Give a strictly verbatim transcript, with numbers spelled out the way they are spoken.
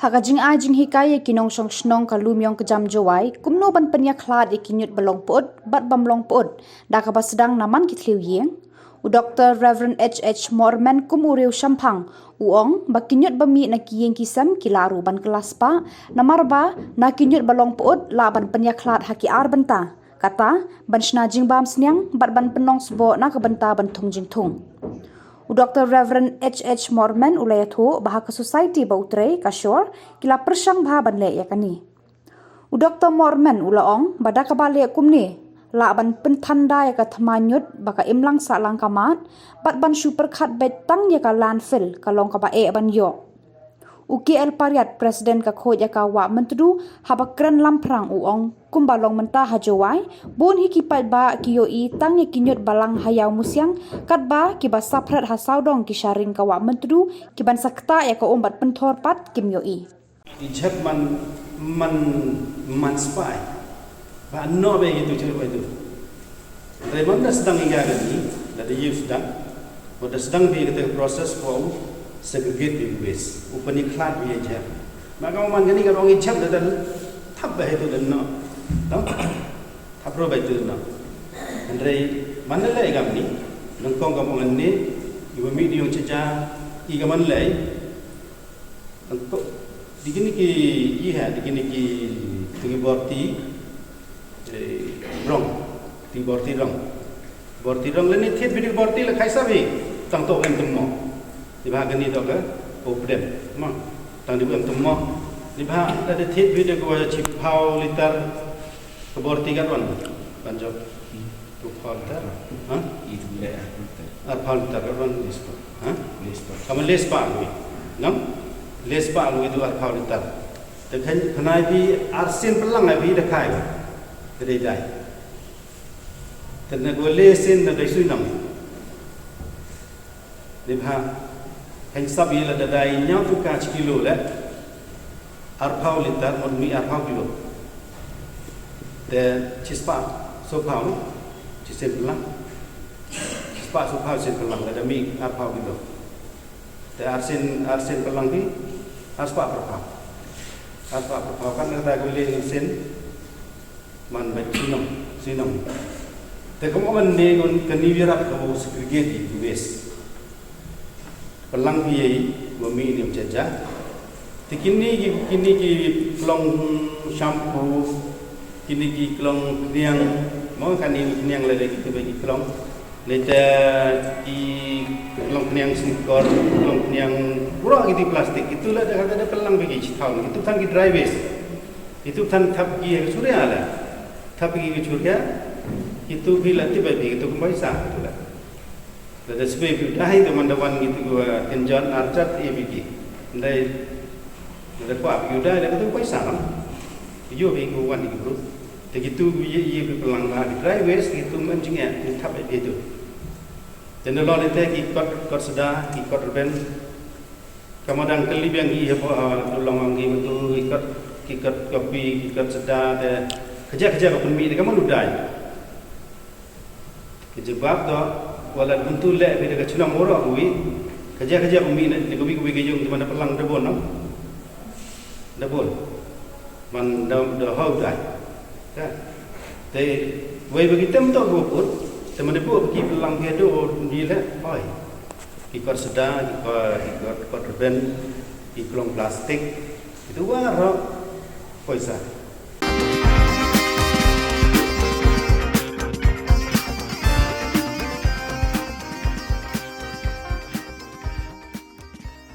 Ha ka jingai jinghikai ïa ki nongshong shnong ka Lumiong Kjam Jowai, kumno ban pynïakhlad ïa ki ñiut ba long pyut bad bym long pyut, da kaba sdang na man ki thliew ïing, u Doktor Reverend H H Mormen kum u riew shemphang, u ong ba ki ñiut ba mih na ki ïing ki sem ki lah ruh ban kylla spah, namar ba na ki ñiut ba long pyut lah ban pynïakhlad ha ki ar bynta. Kata, ban shna jingbam sniang bad ban pynlong sboh na ka bynta ban thung jingthung. U Doktor Reverend H H Mormen u la ïathuh ba ha ka society ba u trei, ka Shore, ki la pyrshang bha ban leh ïa kane. U Doktor Mormen u la ong ba da kaba leh kumne, lah ban pynthanda ïa ka thma ñiut ba ka imlang sahlang ka mad, bad ban shu pyrkhat beit tang ïa ka landfill ka long kaba eh ban ïoh. U K L Pariat, President ka Khuid ïa ka Wah Myntdu, haba kren lamphrang u ong, kumba long mynta ha Jowai, bun hi ki paidbah ki ïohi tang ïa ki ñiut ba lang ha Ïawmusiang, katba kiba saphriang ha sawdong ki sha ring ka Wah Myntdu, kiban sa ktah ïa ka um bad pynthor pat kim ïohi. I jhep man, man, man spah. Ba noh ba ïa itu jhep ba itu. Hynrei man da sdang ïa kane, da da ïa u sdang. Ba da sdang bad kata ka process ba u segregate bad u waste. U pynïakhlad bad ïa jhep. Ma ka man kane ka rong ïa jhep da da thap ba itu da noh. Tang thap ro ba itu da noh. Hynrei man da leh ïa kane, nyngkong ka mon ne, iba mih di ong cha ja, i ka man leh. Nangto, di kine ki, i ha, di kine ki, tu ki borti, eh, rong, tu ki borti rong. Borti rong lane thied bad borti la khai sa bi, tang to kan tymmo. Di ba kane to ka, o pdem, ma, tang di kan tymmo. Di ba, da de thied bad ko chiphaw liter, ka borti ka wan, ban jop. Tu phaw liter, ha? Itu le, ha? Ar phaw liter ka wan list. Ha? List. Kama list ba ngui. Ngam? List ba ngui tu ar phaw liter. Te khan khanai bi ar sien pynlang ai bi da khai. Te dei dai. Te na go le sien na dei sui nam. Ni bha, heng sap ïa la da dai ñiaw tu ka chi kilo le. Ar phaw liter, mon mi ar phaw kilo. Te chispah, so phaw, chi sien pynlang. Chispah so phaw sien pynlang, la da mi ar phaw kilo. Te ar sien, ar sien pynlang bi, ar spah pyrphaw. Ar spah pyrphaw kan na da go le sien. Man ba sinong, sinong. Te ka mo man ne kon ka ni wi rap ka mo segregate i waste. Pynlang pi ei, mo mi ni cha ja. Te kini ki, kini ki klong shampoo, kini ki klong kniang, mo kani kniang le ki te ki klong. Neta i klong kniang snikor, klong kniang bura ki di plastik. Itu la da kata da pynlang pi ki chithaw. Itu kan ki dry waste. Itu than thap ki ha surya la. Thap ki ha surya. Itu bi la tiba bi itu kumbai sa itu la. La da sbe bi dai tu manda wan gitu gua kenjan arjat e bi ki. Ndai la da kwa bi dai la tu kumbai sa lam. Yo bi ku wan di bru. Te gitu ye ye bi pelang la bi dry waste gitu man jingya ni thap bi itu. Te ne lo ne te ki kot kot seda ki kot rben. Ka ma dang kylli biang ki hep, ah, long ong ki myntu ki kot, ki kot kopi, ki kot seda te. Kaja kaja ka pynmih te ka ma lu dai. Ka jubab do, wala myntu leh bi da ka chunam oro ka wi. Kaja kaja ka mih ne ka wi ka wi ka yung te ma da pynlang da bon no. Da bon. Man da da hau dai. Ka. Te wei ba ki tem to go put, te ma da bu ki pynlang ki do di le. Oi. Ki kot seda, ki kot, ki kot, kot rben, ki klong plastik, itu waroh poisa.